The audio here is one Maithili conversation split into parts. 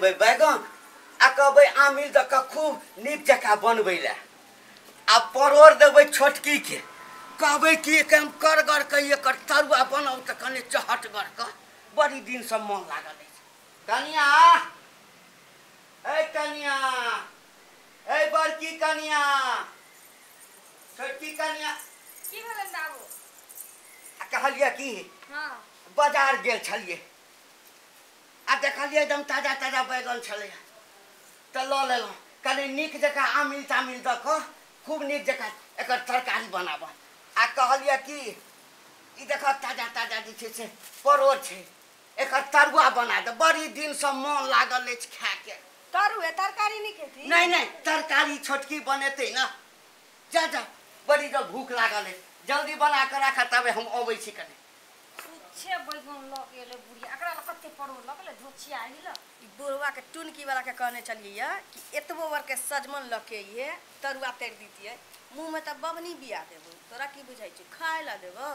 देबै बैगन आ कहबै आमिल दऽ कऽ खूब नीक जकाँ बनबै लए। आ परोड़ देबै छोटकी के, कहबै कि एकदम करगर के एकर तरुआ बनाउ तऽ कनि चहटगर के, बड़ी दिनसँ मन लागल अछि। कनिया, ए कनिया, ए बड़की कनिया, छोटकी कनिया। की भेलन बाबू? आ कहलियै कि हां बाजार गेल छलियै आ देखलियै एकदम ताजा ताजा बैगन छलै तऽ लऽ लेलहुँ। कनि नीक जकाँ आमिल तामिल दऽ कऽ खूब नीक जकाँ एकर तरकारी बनाबऽ। आ कहलियै कि ई देखऽ ताजा ताजा जे छै से परोड़ छै, एकर तरुआ बना दे, बड़ी दिनसँ मन लागल अछि खायके। तरुए तरकारी नहीं खेती? नहीं नहीं, तरकारी छोटकी बनेतै ना। जा जा, बड़ी जब भूख लागल अछि, जल्दी बना कऽ राख तबे हम अबै छी। कनि छुच्छे बैगन लऽ के एलै बुढ़िया, एकरा लऽ कते परोड़ लऽ गेलै धोछिया आइल। ई बुढ़वा के टुनकी वाला के कहने छलियै कि एतबो बर के सजमन लऽ के अइहे तरुआ तरि दितियै, मुँह में तऽ बबनी बिया देबौ। तोरा की बुझाइ छौ, खाय लए देबौ?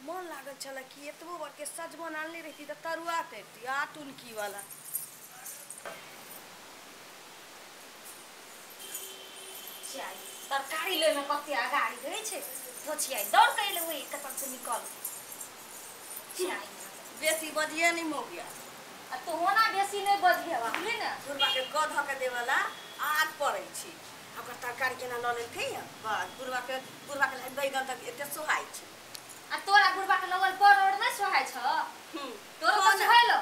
मन लागल छलै कि एतबो बर के सजमन आनले रहिती तऽ तरुआ तरिती। आ टुनकी वाला तरकारी लै में कते अगाड़ी रहै छै, धोछिया दौड़ के एलै ओहि कतऽ से निकल। बेसी बजिए नहीं मौगिया। आ तो होना बेसी नहीं बजिए बुझली ने। बुढ़वा के गध के देवला आग पड़ै छी, ओकर तरकारी केना लऽ लेलकै। बस बुढ़वा के बैगन तक एते सोहाइ छै। आ तोरा बुढ़वा के लगल परोड़ नहीं सोहाइ छ? तोरो तऽ सोहेलो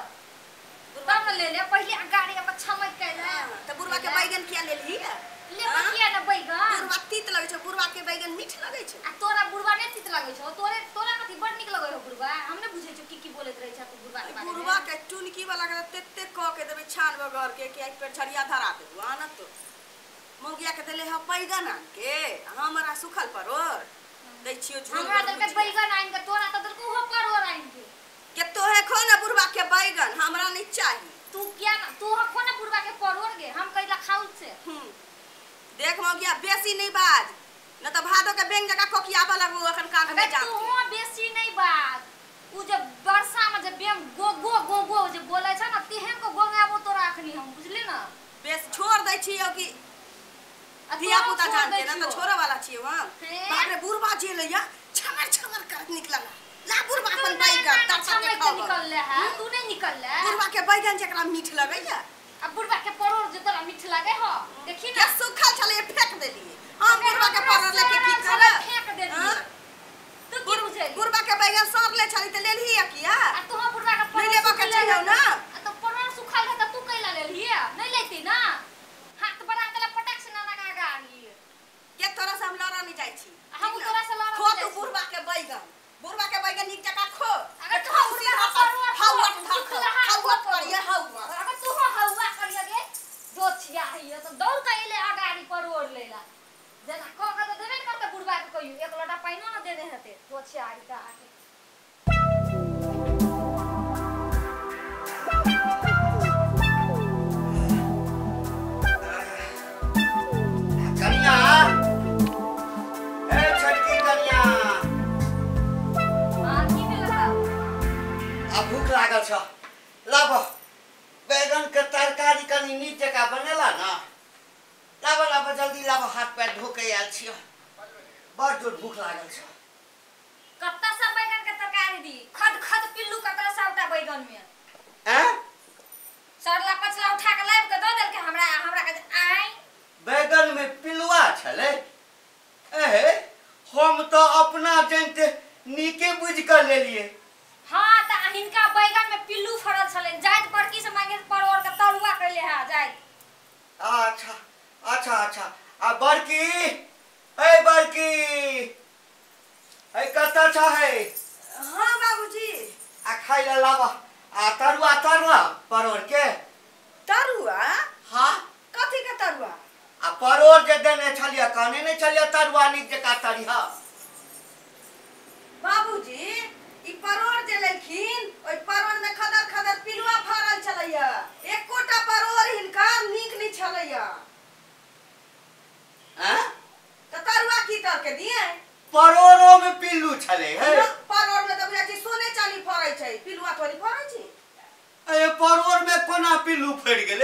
तब ने ले ले पहिले अगाड़ी अपन छमक के ले। तऽ बुढ़वा के बैगन किया लेलही? ले किया ना बैगन? बुढ़वा तीत लगै छै, बुढ़वा के बैगन मीठ लगै छै। आ तोरा बुढ़वा नहीं तीत लगै छौ? तोरे तोरा कथी बड़ नीक लगै हो बुढ़वा? हम नहीं बुझै छौ की की बोलैत रहै छ तू बुढ़वा के बारे में। बुढ़वा के टुनकी वाला के तेते क के देबै छान बगर के कि एक पेड़ झरिया धरा देबू। आन तो मौगिया के देले ह बैगन आन के, हमरा सुखल परोड़ दै छियो झोल। हमरा देलकै बैगन आन के, तोरा त देलकै उहो परोड़ आन के। के तोहे खो ना बुढ़वा के बैगन, हमरा नहीं चाही। तू किया ना तू खो ना बुढ़वा के परोड़ गे, हम कैला खाउ से। देख मौगिया बेसी नहीं बाज, न त भादो के बेंग जका कोकियाबा लगबो अखन कान में जा। तू हो बेसी नहीं बाज, उ जे वर्षा में जे बेंग गो गो गो गो जे बोलै छ ना तेहन को गोंगाबो तोरा अखनी हम, बुझली ना? बेस छोड़ दै छियो कि धिया पुता जान के ना त छोड़े वाला छियो हम। बाप रे बुढ़वा जे लैया छमर छमर करत निकलला। ला बुढ़वा अपन बैगन तरसा के खाओ। निकलले है तू नहीं निकलले। बुढ़वा के बैगन जेकरा मीठ लगैया, अब बुढ़वा के परोड़ जे तोरा मीठ लागे हो देखी ना। के सुखल छले फेंक देलिए हम बुढ़वा के परोड़ लेके की करब? फेंक देलिए तू की बुझेली? बुढ़वा के बैगन सड़ले छली त लेलही किया? आ तू हम बुढ़वा के परोड़ नहीं लेबा के चाहिए ना। आ तो परोड़ सुखल है त तू कैला लेलही? नहीं लेती ना, हाथ बढ़ा के पटक से ना लगा गाड़ी के। तोरा से हम लड़ा नहीं जाय छी, हम तोरा से लड़ा खो तू बुढ़वा के बैगन। बुढ़वा के बैगन नीक जका खो। अगर तू सीधा हौवा हौवा करिए हौवा। अगर तू हौवा करिए गे दोछिया है तो दौड़ के एले अगाड़ी परोड़ लेला। जेना क के त देबे न करते बुढ़वा के, कहियो एक लोटा पानिओ न देने हेते दोछिया आई त आके। कनिया, ए छोटकी कनिया, हां की भेल? आ भूख लागल छ, लाब बैगन के तरकारी कनि नीक जकाँ बनेला ना। लाब लाब जल्दी लाब, हाथ पैर धो के आयल छियो, बड़ जोर भूख लागल छ। कत्ता सब बैगन के तरकारी दी, खद खद पिल्लू कत्ता सबटा बैगन में। हैं? सरला पछला उठा के लाब के दऽ देलकै हमरा, हमरा के आइ बैगन में पिलुआ छलै। एहे हम तो अपना जानते नीके बुझ के लेलिए। हां त हिनका बैगन में पिल्लू फड़ल छलै, जाइत बड़की से मांगे परोड़ के तरुआ कैले है जाइत। अच्छा अच्छा अच्छा। आ बड़की, ए बड़की, ए कतऽ छ है? हां बाबूजी। आ खाइ ला लाबा आ तरुआ तरुआ परोड़ के तरुआ। हां कथी के तरुआ? आ परोड़ जे देने छलियै कहने नहीं छलियै तरुआ नीक जकाँ तरिह। बाबूजी ई परोड़ जे लेलखिन ओहि परोड़ में खदर खदर पिलुआ फड़ल छलैया, एकोटा परोड़ हिनका नीक नहीं छलैया। हैं? त तरुआ की तर के दिए? परोड़ो में पिल्लू छलै है। परोड़ में त बुझै छी सोने चानी फड़ै छै, पिलुआ थोड़ी फड़ै छै। अरे परोड़ में कोना पिल्लू फड़ि गेलै?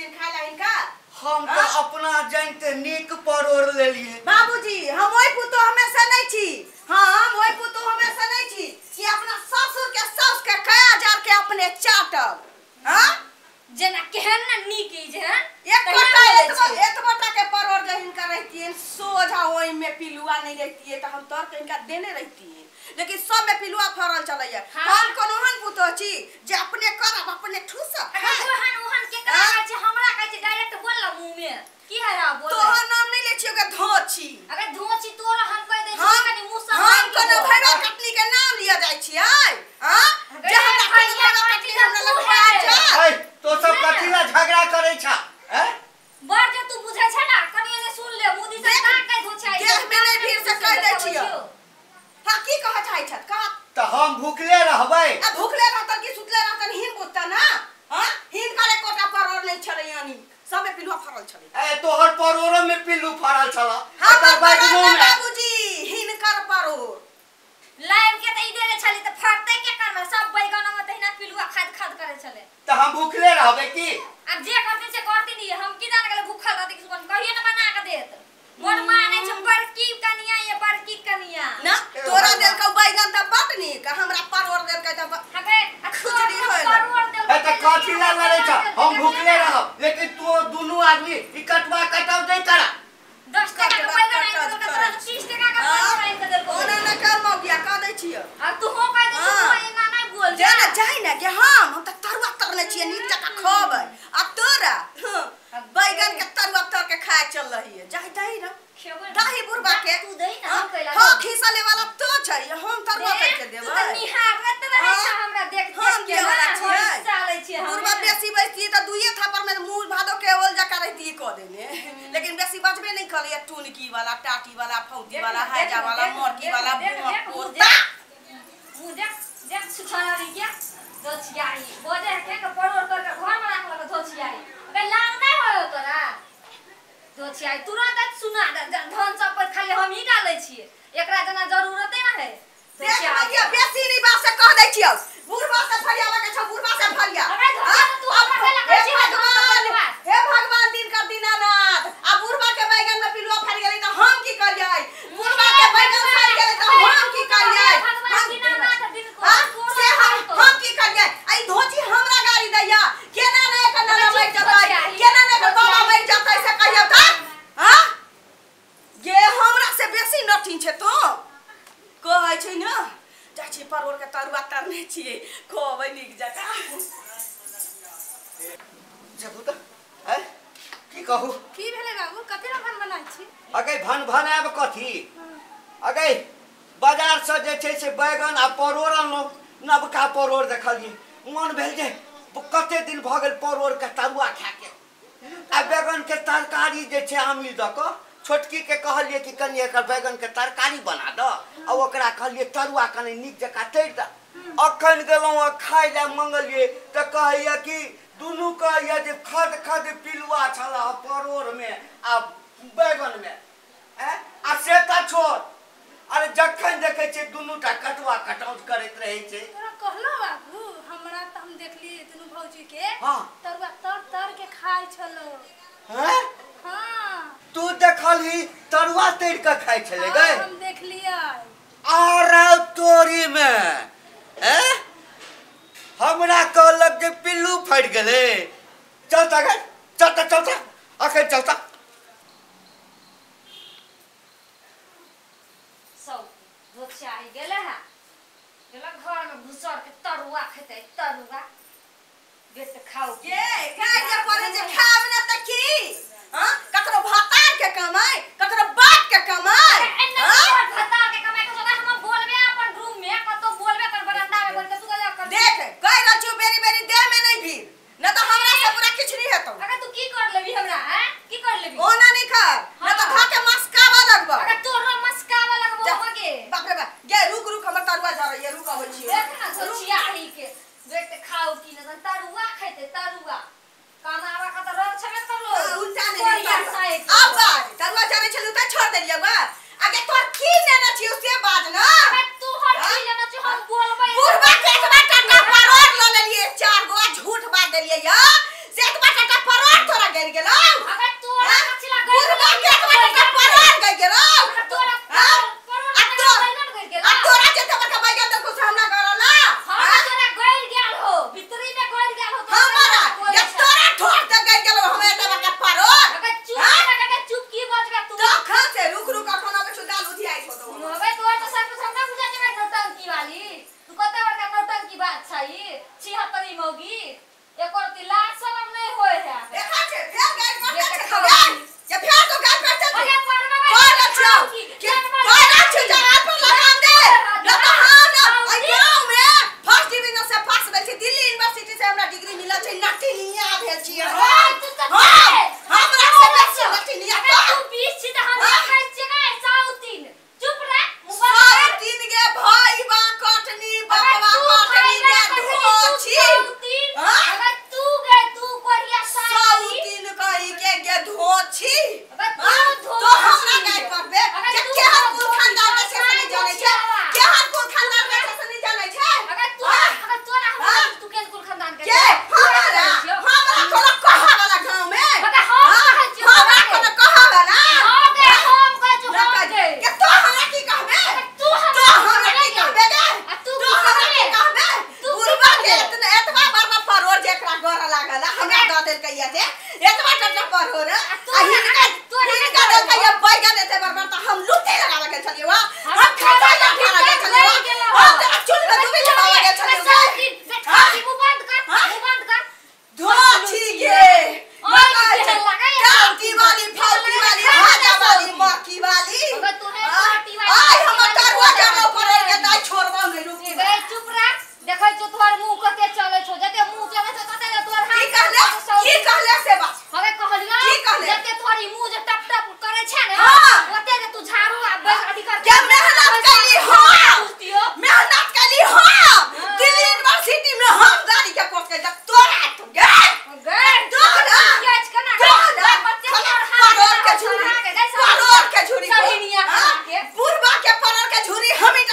देतियन खाय ला हिनका। हम तो अपना जानते नीक परोड़ लेलिए। बाबूजी हम ओइ पुतो हमेशा नहीं छी, हम ओइ पुतो हमेशा नहीं छी कि अपना ससुर के सास के कया जार के अपने चाटब। हां जेना केहन ना नीक ई जे एक कोटा एतबटा के परोड़ जे हिनका रहतियन सोझा ओइ में पिलुआ नहीं रहतिए त हम तोर के हिनका देने रहतिए, लेकिन सब में पिलुआ फरल चलैया। हम कोनो हन पुतो छी जे अपने करब अपने ठूसब। ओहन ओहन के करा कहै छै, हमरा कहै छै डायरेक्ट बोल ल मुंह में की है रा बोल। तोहर नाम नहीं ले छियो के धोछी। अगर धोछी तोरा हम कह दै छी कनी मुंह से हम कोनो भैया कटनी के नाम लिया जाय छी। आय हां जे हमरा भैया कटनी हमरा लगवा जा। ए तो सब कथी ला झगड़ा करै छा? हैं बर जे तू बुझै छै ना कनी एने सुन ले मुदी से का कह धोछाई देह में नहीं भीड़ से कह दै छियो। हां की कह चाहै छत कह त हम भूखले रहबै। आ भूखले रहतन की सुतले रहतन हिन बुझता ना। हां हिन करे कोटा परोड़ नहीं छलै यानी सबे पिलुआ फरल छलै। ए तोहर परोड़ो में पिल्लू फरल छला। एकर बैगनो में बाबूजी हिनकर परोड़ लाइव के त ई देने छली त फरतै के करबै, सब बैगन में तहिना पिलुआ खाद खाद करे छलै। त हम भूखले रहबै की? अब जे करते से करती नहीं, हम की जान गेले भूखल रहते कि सुन कहियो न बना के देत। मोर माने छै बड़की कनिया ये बड़की कनिया ना तोरा देलकौ बैगन त बड नीक, हमरा परोड़ देलकै त हगे खुजरी होयल। ए त कथी ला लड़ै छ? हम भूखले रहब लेकिन तू दुनू आदमी ई कटवा कटाव नहीं करा। 10 टका के बैगन आनि के देलकै तोरा 30 टका के परोड़ आनि के देलकौ। ओना न कर मौगिया कह दै छियै। आ तू हो कह दै छी तू एना नहीं बोल। जा ना जाय ना के हम त तरुआ तरने छियै नीक जकाँ खबै आ तोरा बैगन के तरुआ तर के खाय चल रही है। जाय दही ना दही बुढ़बा के तू दही ना हम कहला। हां खिसले वाला तो छै हम तरुआ तर के तू देबै। त निहारत रहै छ हमरा देख देख के वाला छियै चालै छियै। बुढ़बा बेसी बजतियै त दुइये थापर में मुंह भादो के ओल जका रहतियै क देने, लेकिन बेसी बजबे नहीं करियै। टुनकी वाला टाटी वाला फौजी वाला हैजा वाला मरकी वाला पोता मुंह देख देख छुछारी के धोछियारी बोजे के के परोड़ कर के घर में राखलक धोछियारी। अबे लाग नहीं होयो तोरा धोछियारी तुरंत सुना धन सब पर खाली हम ही डालै छियै, एकरा जना जरूरते ना है। देख मगिया बेसी नहीं बात से कह दै छियौ। बुढ़बा से फरियावा के छौ बुढ़बा से फरिया। अबे धोछिया तू हमरा कहला कहै छी भगवान हे भगवान दिन कर दीनानाथ। आ बुढ़बा के बैगन में पिलुआ फरि गेलै त हम की करियै? बुढ़बा के बैगन फरि गेलै त हम की करियै? भगवान दीनानाथ दिन को से हम की करियै? आ ई धोची हमरा गाड़ी दैया केना ने एकर नाना मरि जतै केना ने एकर बाबा मरि जतै से कहियौ त। हां ये हमरा से बेसी नठिन छै तो कहै छै ना। जाइ छी परोड़ के तरुआ तरने छियै खबै नीक जकाँ। जबू त हैं की कहू की भेलै बाबू कथी ला भन बनाइ छी? अगे भन भनायब कथी? अगे बाजार से जे छै से बैगन आ परोड़ अनलहुँ, नबका परोड़ देखलियै मन भेल जे कते दिन भऽ गेल परोड़ के तरुआ खाके आ बैगन के तरकारी जे छै आमिल दऽ कऽ छोटकी के कहलियै कि कनि एकर बैगन के तरकारी बना दऽ आ ओकरा कहलियै तरुआ कनि नीक जकाँ तरि दऽ। अखन गेलहुँ आ खाय लए मंगलियै तऽ कहैया कि दुनू कहैया जे खद खद पिलुआ छल परोड़ में आ बैगन में। आ से तऽ छोड़, अरे जखन देखै छियै दुनू टा कटुआ कटौत करैत रहै छै। तोरा कहलो बाबू हमरा त हम देखलियै दुनू भौजी के हां तरुआ तर तर के खाय छलो। हैं हां तू देखलही तरुआ तर के खाय छलै गै? हम देखलियै। आरे तोरी में हैं हमरा कहलक जे पिल्लू फटि गेलै। चलता गै चलता चलता अखन चलता। सब धोछियारी गेलै है गेलै घर में घुसर के तरुआ खेतै तरुआ बेट खाओ के गाय के पड़े जे खाब ना त की? हां ककरो भातार के कमाई ककरो बाप के कमाई। हां भातार के कमाई के सोना हम बोलबे अपन रूम में कतो बोलबे कर बरामदा में बोल के तू गला कर देख कह रहल छियो बेरी बेरी देह में नहीं भीड़ न त हमरा से पूरा किछ नहीं हेतौ। अगर तू की कर लेबी हमरा? हैं की कर लेबी? ओना नहीं कर न त खा के मस्कावा लगबो। अगर तोरो मस्कावा लगबो होगे। बाप रे बाप गे रुक रुक हमर तरुआ झरैया रुक अबै छियो। देख ना धोछियारी के बेट खाओ की न तरुआ खेते तरुआ कमावा का त रोग छबे करलो। उल्टा नहीं अब बाज तरुआ झरै छलु त छोड़ देलियै बा। आगे तोर की लेना छियो से बाज ना। अबे तू हर की लेना छियो हम बोलबै। बुढ़बा के एतबा टाटा परोड़ ल लेलियै 4 गो झूठ बात देलियै या से एतबा टाटा परोड़ तोरा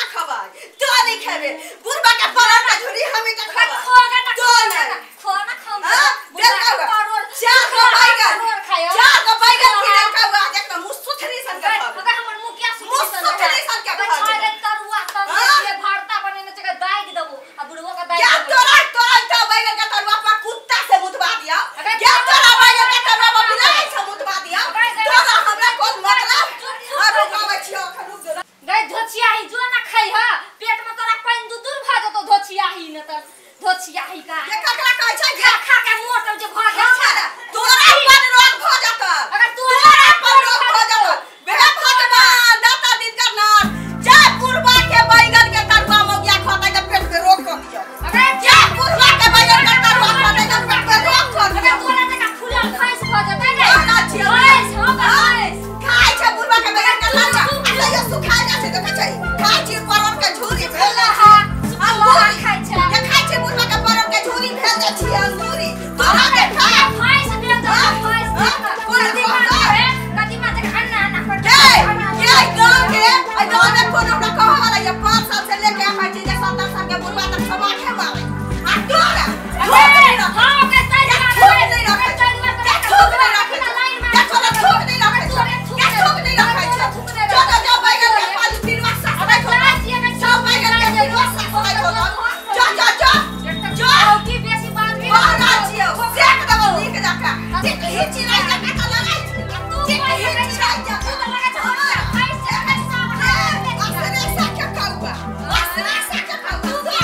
टा खबै तो नहीं खेबे बुढ़बा के परोड़ के झुरी हम टा खबै तो नहीं खोना खाऊ देलका हुआ चार गो बैगन चार गो बैगन की देलका हुआ देख ना मुंह सुथरी सन के खाबे अगर हमर मुंह क्या मुंह सुथरी सन के खाबे छाड़े तरुआ तब ये भरता बनेने जगह दाग देबो आ बुढ़बो का दाग क्या तोरा तोरा त बैगन के तरुआ पर कुत्ता से मुतवा दिया क्या तोरा बैगन के तरुआ पर बिलाई से मुतवा दिया तोरा हमरा कोन मतलब आ रुकाबै छियो अखन रुक जो गई धोछियाही जो ना खाई ह पेट में तोरा पानि दूर दूर भ जतो धोछियाही न त धोछियाही का ये ककरा कहै छै खा खा के मोट जे भ गेल छै तोरा अपन रोग भ जत अगर तोरा अपन रोग भ जत बे भगवान दाता दिन का नाथ जय पुरबा के बैगन के तरुआ मौगिया खतै त पेट में रोग क दियो अगर जय पुरबा के बैगन के तरुआ खतै त पेट में रोग क अगर दियो तोरा जका फूलल भैंस भ जतै ने ना छियो भैंस हो भैंस खाइ छै बुढ़बा के बैगन के तरुआ आ तैयो सुखाइ जाइ छै देखै छै खाइ छी परोड़ के झुरी भेल जाइ छै अंगूर खाइ छै ये खाइ छै बुढ़बा के परोड़ के झुरी भेल जाइ छै अंगूरी तोरा के खा भैंस भेल जाइ भैंस कदीमा के कदीमा के अन्ना अन्ना कर के के गांव के आ गांव में कोनो हमरा कहै वाला ये 5 साल से लेके आबै छै जे 70 साल के बुढ़बा तक समाठे मारे आ तोरा हां के तै थूक नहीं रखै छै के थूक नहीं रखै छै के तोरा थूक नहीं रखै छै के थूक नहीं रखै छै जो जो बैगन के पाली पिलवा सस्ता हो सब बैगन के पिलवा सस्ता हो जो जो जो जो की बेसी बात भी बहरा छियौ सेक देबौ नीक जकाँ चिटही चिराइ जकाँ तऽ लगै छै चिटही चिराइ जकाँ तू लगै छै हमरा भैंस से असरे साके कौआ असरे साके कौआ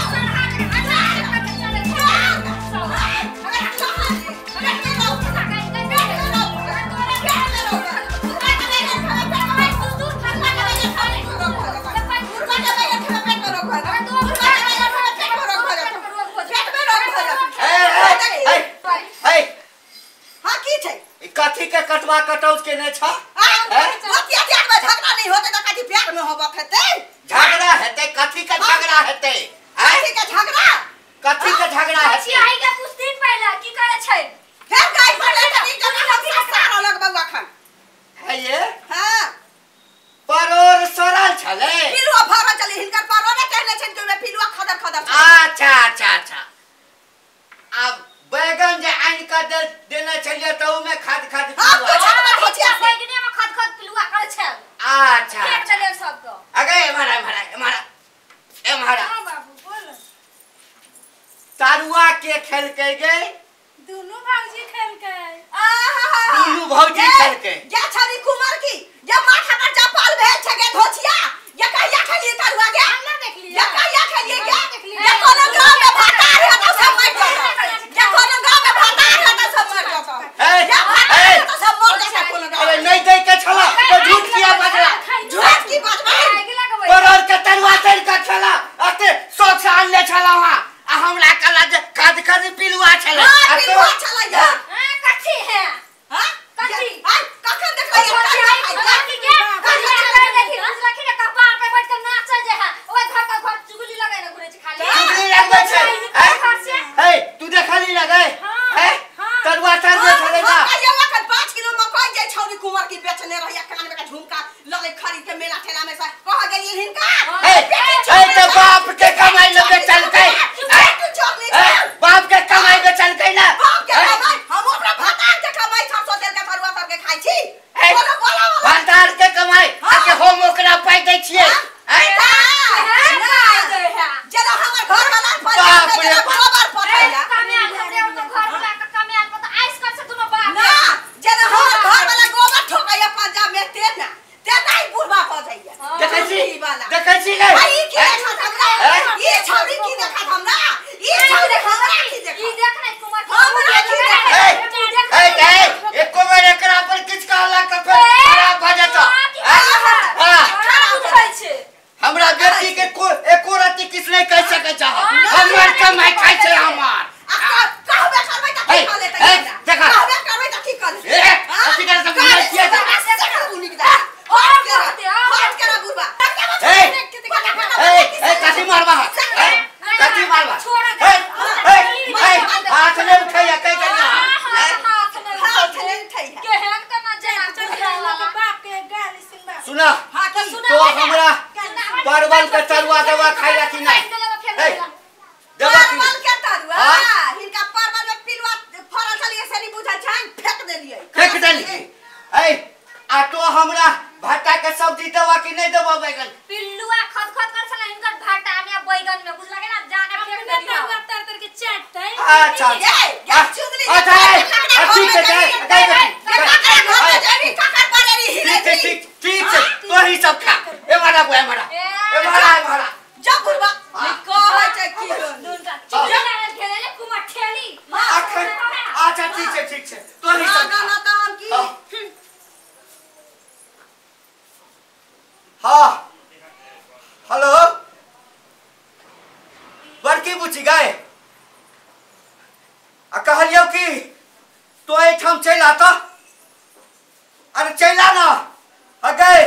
कथी के कटवा कटौज के ने छ झगड़ा नहीं होते त कथी प्यार में होबक हेतै झगड़ा हेतै कथी के झगड़ा हेतै कथी के झगड़ा कथी के झगड़ा हेतै आई के कुछ दिन पहले की करे छै फेर गाय पर ले कथी के हम सारा लगबौ अखन है ये हां परोड़ सड़ल छलै पिलुआ भरल छलै हिनकर परोड़े कहने छनि कि ओहिमे पिलुआ खदर खदर छलै अच्छा अच्छा अच्छा आब बैगन जे आनि के देने छलियै त ओमे खाद खाद हां कुछ हमर खोचिया से बैगने में खद खद पिलुआ करे छै अच्छा फेंक देले सबको अगे एम्हर एम्हर एम्हर एम्हर हां बाबू बोल तरुआ के खेलकै गे दुनू भौजी खेलकै आहा दुनू भौजी खेलकै या छरी कुमार की या माथा पर चपाल भेल छै गे धोछिया या कहिया खेलिए तरुआ गे हम ना देखलिए या कहिया खेलिए गे या कोनो गांव में भातार है त सब मर जतौ या कोनो गांव में भातार है त सब मर जतौ या भातार है त सब मर जतौ कोनो गांव अबे नहीं दै के छला तो झूठ किया बजला झूठ की बजबै परोड़ के तरुआ तरि के खेला अते शौक से आनले छला वहाँ आ हमरा कहला जे खाद खाद पिलुआ छलै हां पिलुआ छलै या हां कथी है हां कथी हां कखन देखलै चुगली लगबै छै हे तू देखली ना गे हे तरुआ तरुआ छलै ना कहियो अखन 5 किलो मकई जे छौरी कुंवर की बेचने रहिया कान में का झुमका लगे खरीद के मेला ठेला में से कह गेलिए हिनका हे हे त बाप के कमाई ले बेचलकै बाप के कमाई बेचलकै ना बाप के कमाई हम अपना भातार के कमाई सरसों तेल के तरुआ तर के खाई छी बोलो बोलो भातार के कमाई आ के हम ओकरा पाइ दै छियै जेना हमर घर वाला पंजाब में जेना गोबर पटैला ना जेना हमर घर वाला गोबर ठोकैया पंजाब में ते ना ते नहीं बुढ़बा भ जाइया देखै छी देखै छी गे ई की देखत हमरा ई छौरी की देखत हमरा ई छौरी हमरा की देखत ई देख नै कुमार हमरा की देखत ए ए एको बेर एकरा पर किछ कहला त फेर खराब भ जेतौ हां खराब होइ छै हमरा बेटी के एको रत्ती किछ नहीं कह सकै छ हमर कमाई खाइ छै हमर आ कहबे करबै त की कह लेतै देखा कहबे करबै त की कह लेतै ए अथी कर सब बुझै छियै हट केरा बुढ़बा ए ए कथी मारबा कथी मारबा ए ए हाथ ने उठैया कहि देलियै हाथ ने हाथ ने उठैया केहन कना जना बाप के गाली सुनबा सुना तो हमरा परवल के तरुआ तरुआ देबा खाइ ला कि नहीं? देबा कि परवल के तरुआ हिनका परवल में पिलुआ फरल छलिए से नहीं बुझल छन, फेंक देलिए। फेंक देलिए। ए आ तो हमरा भाटा के सब्जी देबा कि नहीं देबा बैगन? पिल्लुआ खद खद कर छला हिनकर भाटा में बैगन में बुझला के ना जाके फेंक देलिए। तरुआ तर तर के चाटतै। अच्छा ए चुगली। अच्छा ठीक छै ठीक ठीक छै तो ही सब खा। ए मारा बुआ मारा ए मारा ए मारा जा बुढ़वा कहै छै की दुनका चुगली लागल खेले कुमा ठेली। अच्छा ठीक छै ठीक छै तो ही सब ना ना त हम की। हाँ हेलो बड़की बुची गए आ कहलियौ कि तो एहिठाम चलि आ तऽ। अरे चलि आ ना आ गए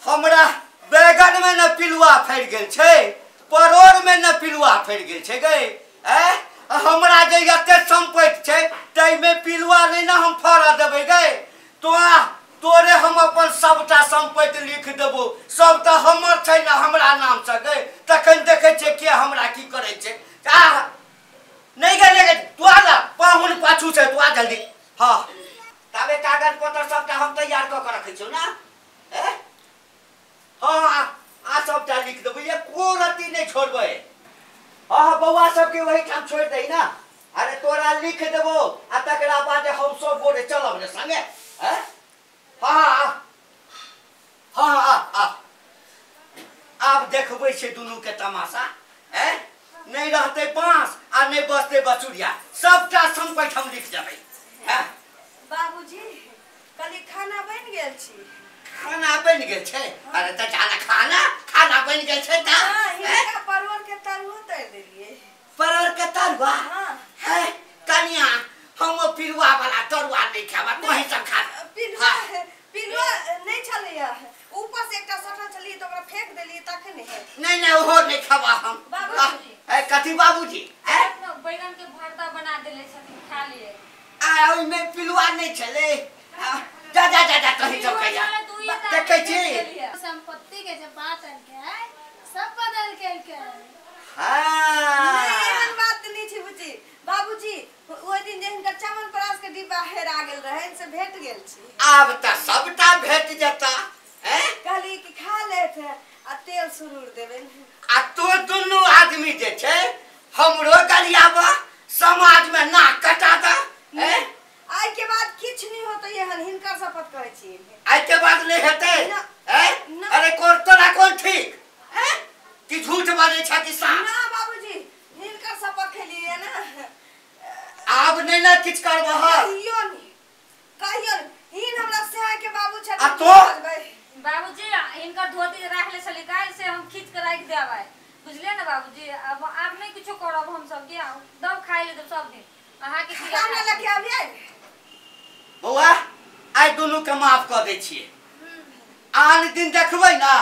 हमरा बैगन में न पिलुआ फड़ि गेल छै, परोड़ में न पिलुआ फड़ि गेल छै गए। ए हमरा जे एते सम्पत्ति छै ताहिमे पिलुआ नहि ने हम फड़ऽ देबै गए। तोरा तोरे हम अपन सबटा सम्पत्ति लिख देबो, सब तऽ हमर छै ने हमरा नाम से गए। तखन देखै छियै के हमरा की करै छै। आ नहीं गए तू आ ना पाहुन पाछू छै तू आ जल्दी। हाँ ताबे कागज पत्र सबटा हम तैयार कऽ के रखै छियौ ना। ए हाँ आ सबटा लिख देबै, एको रत्ती नहि छोड़बै। हाँ बौआ सबके वही ठाम छोड़ि दही ना। अरे तोरा लिख देबो आ तकरा बाद हम सब गोरे चलब ने संगे। हाँ हाँ हाँ आब देखबै छै दुनू के तमाशा। ए नहीं रहते बांस आ नहीं बचते बचुरिया, सबटा सम्पत्ति हम लिख देबै। बाबूजी कली खाना बनि गेल छी। खाना बनि गेल छै? अरे तऽ जाना खाना खाना बनि गेल छै तऽ हिनका परवल के तरुआ तरि देलियै। परवल के तरुआ? है कनिया हम पिलुआ वाला तरुआ नहीं खाबा, तोही सब खा। पिलुआ पिलुआ नहीं छलैया, ऊपर से एकटा सटल छलियै तऽ ओकरा फेंक देलियै तखन है। नहीं नहीं ओहो नहीं खाबा हम। बाबूजी ए कथी बाबूजी? ए बैगन के भरता बना देले छथिन खा लिए। आ ओइ में पिलुआ नहीं छलै। जा जा जा जा तोही सब खैया। देखै छी संपत्ति के जे बात आयल के सब बदल गेल के। हां नहीं एहन बात नहीं छै बुची। बाबूजी ओहि दिन जे हिनकर च्यवनप्राश के डिब्बा हेरा गेल रहै से भेट गेल छी। आब तऽ सबटा भेट जेता। कहली कि खा लेत आ तेल सुरूर देबै। आ तो दुनू आदमी जे छै हमरो गरियाबा समाज में नाक कटा दा। आइ के बाद किछु नहीं होतै एहन, हिनकर शपथ कहै छी। आइ के बाद नहीं हेतै? अरे कोन तोरा कोन ठीक कि झूठ बाजै छ कि साच? ना बाबूजी हिनकर शपथ खेलियै ना। आब नहीं ना किछु करबह। कहियो नहीं कहियो नहीं, हिन हमरा सह के बाबू छथिन। आ तो बाबूजी हिनकर धोती राखले छली काल्हि से हम खींच के राखि देबै बुझलियै ने बाबूजी। अब आब नहीं किछो करब हम सब के दब खाइ ले देब सब दिन अहाँ के खाना लके आबियै। बौआ आइ दुनू के माफ कऽ दै छियै, आन दिन देखबै ना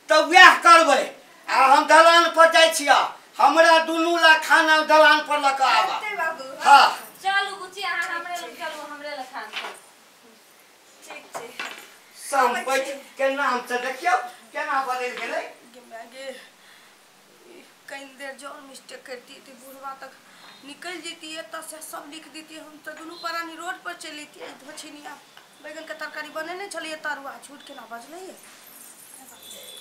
तऽ वएह करबै। आ हम दलान पर जाइ छियै, हमरा दुनू ला खाना दलान पर लऽ कऽ आबा। हाँ चलू बुची अहाँ हमरे लग चलू, हमरे लग खाना। ठीक छै। सम्पत्ति के नाम से देखियौ केना बदलि गेलै। गे कहीं देर जौन मिस्टेक करती थी बुढ़वा तक निकल जैती एतऽ से सब लिख देती, हम तऽ दुनू प्राणी रोड पर चलि जैतियै। धोछिनिया बैगन के तरकारी बनेने छलियै तरुआ झूठ केना बजलैए।